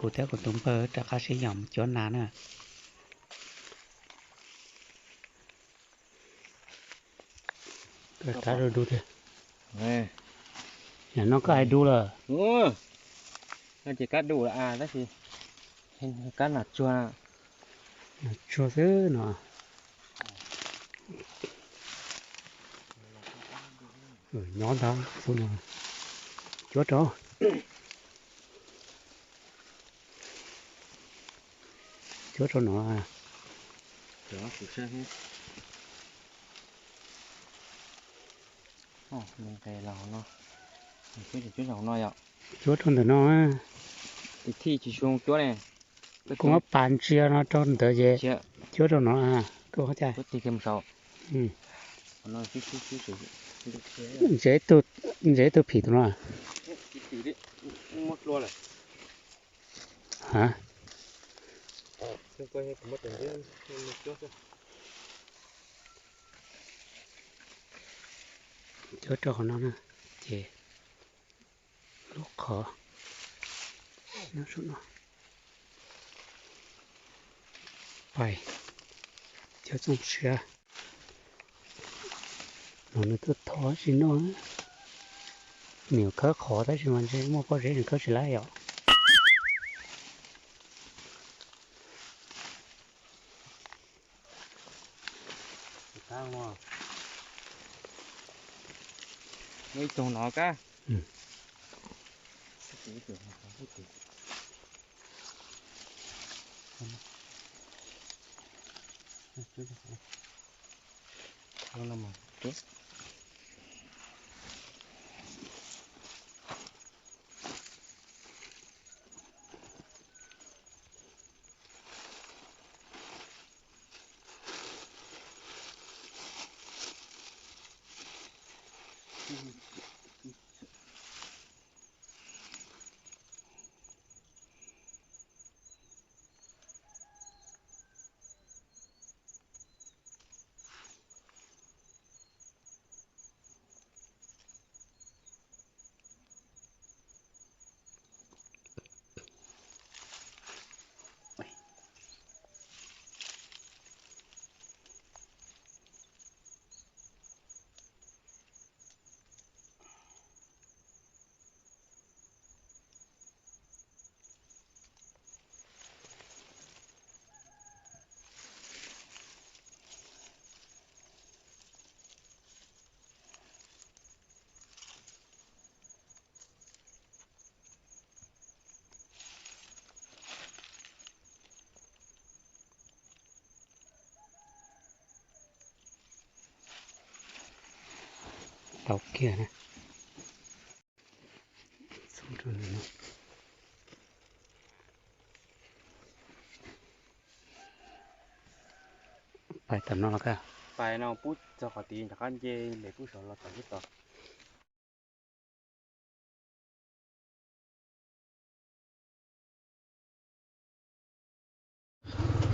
Kuv thiab kuv tus npawg rov qab sib yaum mus cuab nas na. Kab du du tiag. Yam no koj hais du lawm. No ces kab du lawm tab sis kab nas tsuag. Nas tsuag xwb no. Nyob ntag, cuab rau. Cuab rau no. Cuab rau ntawm no. Kuv muab pas ntsia no rau ntawd ces cuab rau no. Ntse ib tug phim tus no. Cuab rau qhov no na, ces lub qhov nyob saum no. Pais, cov txooj siav no nws tuaj thov tsis noj. Nws yuav khawb qhov tab sis mas ntshe muaj pob zeb nws khawb tsis laib yom. Muaj ib tug no kab. Tau kiag na. Pais tom no los koj. Pais no pub txog qhov tid rov qab nce lem pub saud los tom pub tod.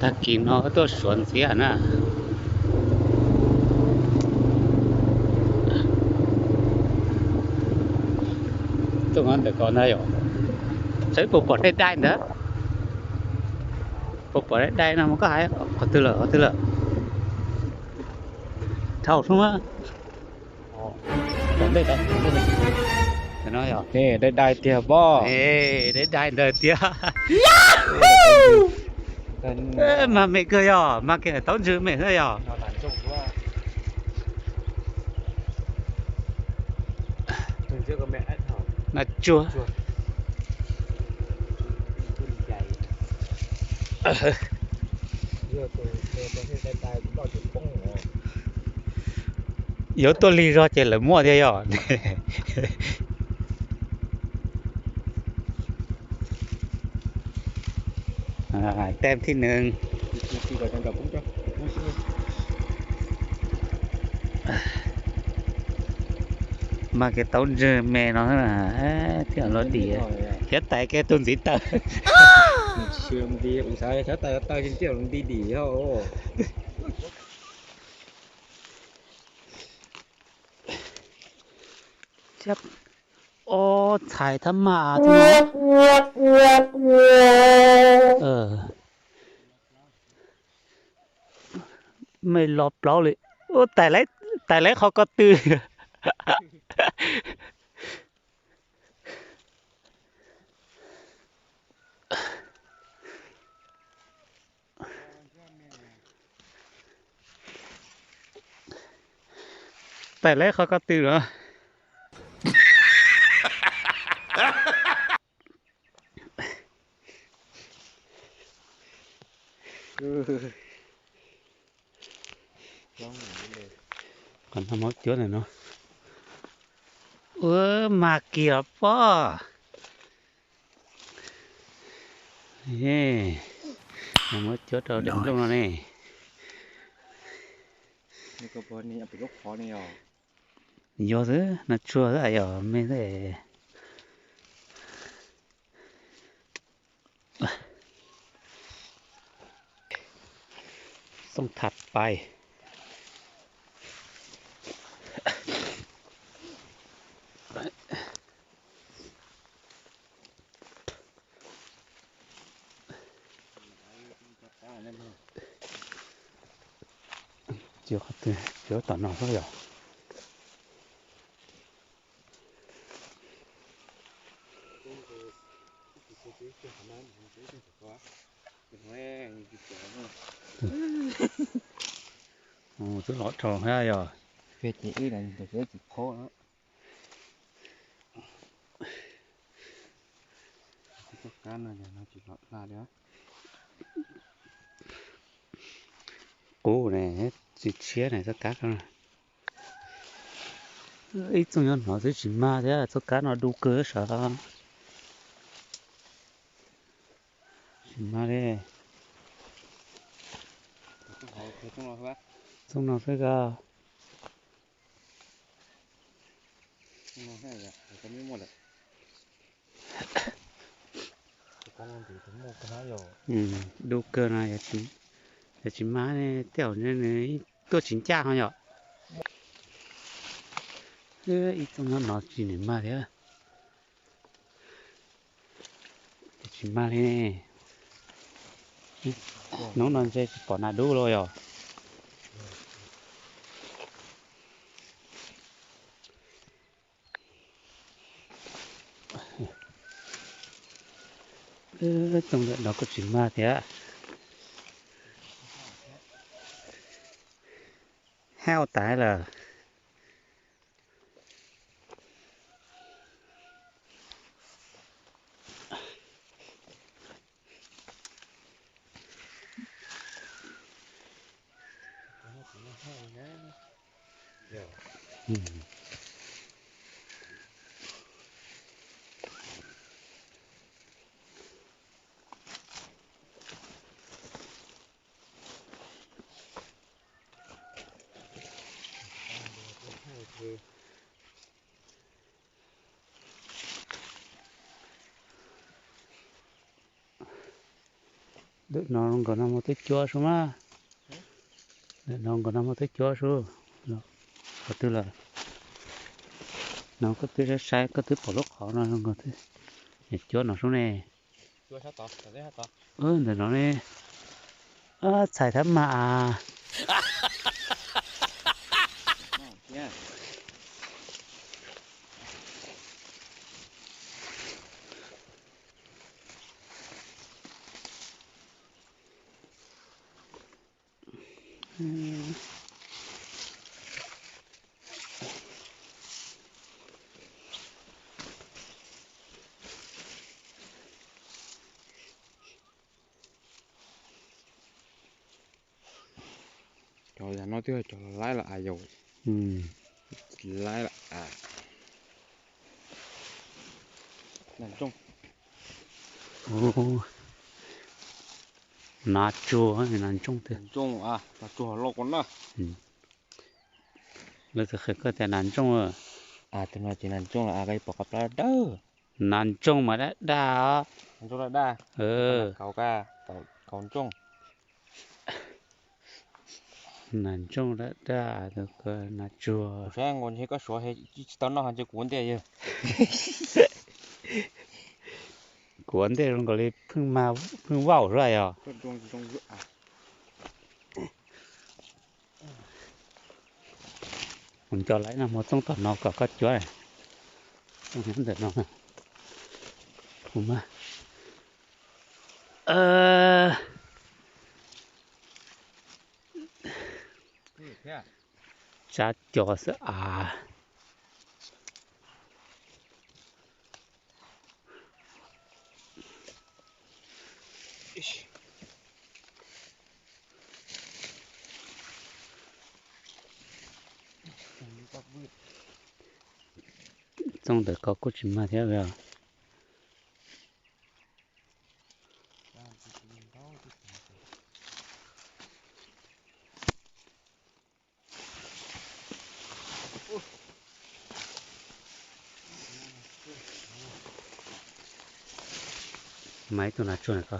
Tag kis no tuaj suav ntxiv na. Tuaj ntawm ko ntag yom. Saib puas pom dai dai ntawd. Puas pom dai dai no mas koj hais qhov twg lawm qhov twg lawm. Dhau sub. Dai dai tiag pob. Dai dai ntawd tiag. Mas me kawg yog mas kev taub ntswg me xwb yog. Nas tsuag. Yuav tuaj lig zog ces lawv muaj thiab yog. Tem thib neeg. Mas kev taub ntswg me no thiab los dim. Khiav tais kiag tus ntxiv taw. Thiab o Txhais thab mas, mej los plaub li. Tais lawv qhov ko tw. Tais lawv qhov ko tw los. Qhov no muab cuab ntawm no. Ua mas kiag pob. Muab cuab rau daim nplooj no ne. Yog xwb, no tsuag xwb yog me xwb. Xooj tham pais. Tsis qhov twg, tsis tom no xwb yog. Twb lov dhau thiab yog. Qub ne, tsis tshiab ne txoj kab. Ib txooj nyob no xwb tsis mag thiab, txoj kab no du kawg sav. Tsis mag li. Txooj no xwb koj. Du kawg no, yog tsis mag tej zaum nws tuaj tsis ncaj ho yom. Ib txooj nyob no tsis nws mag thiab. Tsis mag li ne. Hnub no ntshe tsis pom nas dub los yog. Txooj ntawm no kuj tsis mag thiab. Haj tas lawm. Ntawm no nkaus no muaj twb cuab sub mas. Ntawm no nkaus no muaj twb cuab sub. Qhov twg lawm? No koj twb saib saib koj twb pom lub qhov no nkaus twb cuab no sub ne. Ntawm no ne. Txhais thab mas. Cov yam no twb cov laib lawm as yau. Laib lawm as. Nas ntsooj. Nas tsuag, nas ntsooj tiag. Ntsooj, nas tsuag loj ko na. Lawv txawm qhia koj tias nas ntsooj. Tus no ces nas ntsooj los koj pom qab plab dawb. Nas ntsooj mas daj daj os. Ntsooj daj daj. Kaus ka, kaus ntsooj. Nas ntsooj daj daj, nas tsuag. Saib nkaus ntshe koj suav tsis tau noj ho ntshe kuv ua ntej yawg. Kuv ua ntej zoo nkaus li pheej vaum xwb yog. Kuv nco laiv no mus txooj tom no kom koj cuab. Txooj ntawm no. Tsab co xwb as. Txooj ntawm ko kuj tsis mag thiab os. Mas ib tug nas tsuag na ko.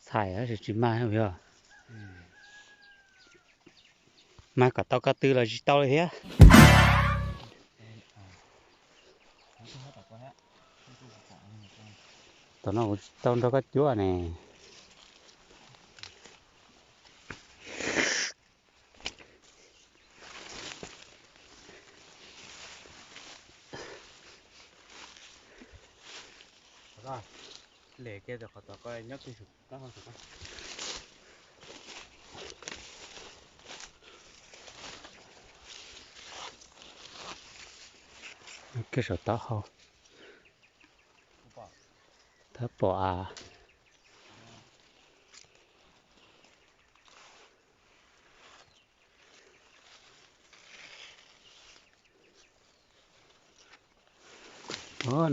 Txhais tab sis tsis mag os. Mag kom tau ko tw los tsis tau li thiab. Tam no kuv tsis tau nrog koj cuab ne. Kiag saum taub hau. Tab pom as.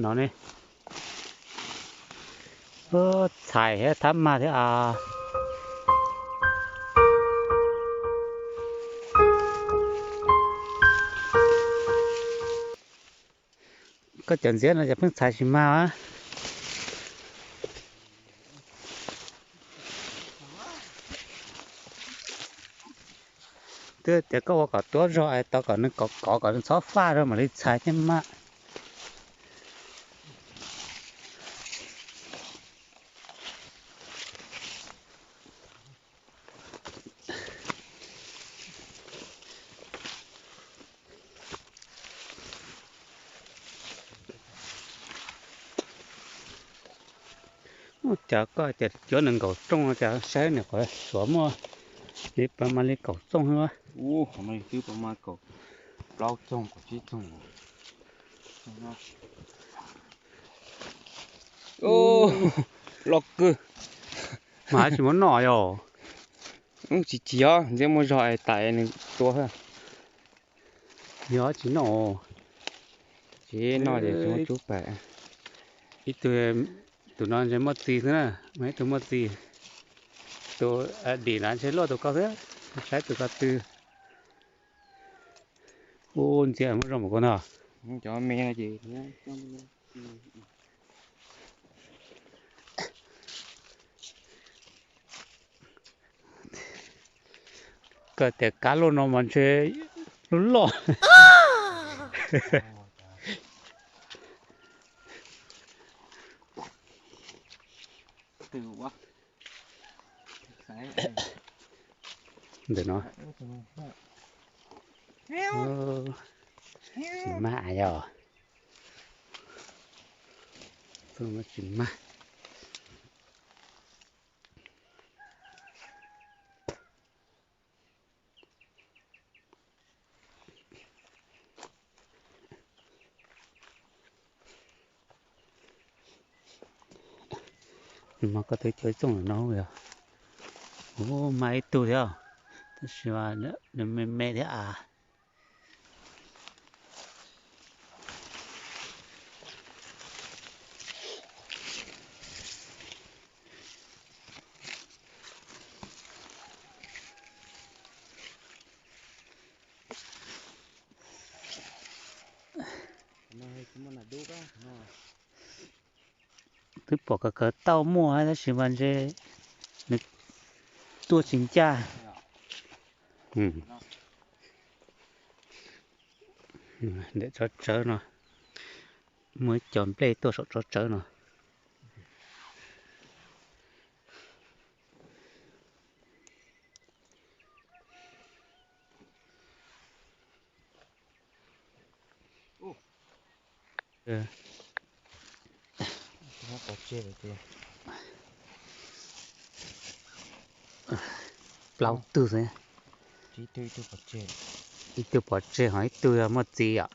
No ne, txhais thiab thab mag thiab as. Koj cov ntxiab no ces pheej txhais tsis mag. Twb tias koj ua kom tuab zog es tau kom nws kov kov kom nws txhob faj rau mam li txhais thiaj mag. Ua cas koj tias cuab nees nkaum txooj no cas saib nws qhov suav muaj li pas mas li kaum txooj xwb. Ub, qhov no twb pas mas kaum plaub txooj kaum tsib txooj. Loj kawg. Mas tsis muab noj yom? Tsis tsis os, ntxiab muaj zog es tam nws tua. Yog tsis noj. Tsis noj ces tsis muab cub pam. Ib tug, tus no ntshe muaj txiv xwb na, mas ib tug muaj txiv. Tus dim na ntshe luaj tus ko xwb, saib tus ko tw. Ub, ntxiab muaj zog npaum koj no. Cov me no ces Koj tias kab luaj no mas ntshe loj loj. Ntawm no. Tsis mag yog. Tsis mag. Nws mas koj twb cuab ib txooj no yog. Ub, mag ib tug thiab, tab sis nws me me thiab as. Twb pom kawg kawg tauj muaj tab sis mas ntshe nws tuaj tsis ncaj. Ntawm tsov tsawv no, muaj ib co nplej tuaj saum tsov tsawv no. Plaub tug xwb. Ib tug pov tseg ho ib tug yog muaj txiv yom.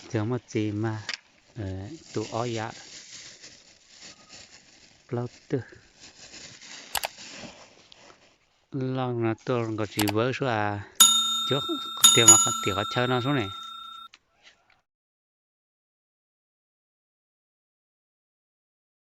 Tus muaj txiv mas, tus ob yam. Plaub tug. Loj no tuaj nkaus tsis vawv sub as. Tias mas qhov tim qhov chaw no sub ne.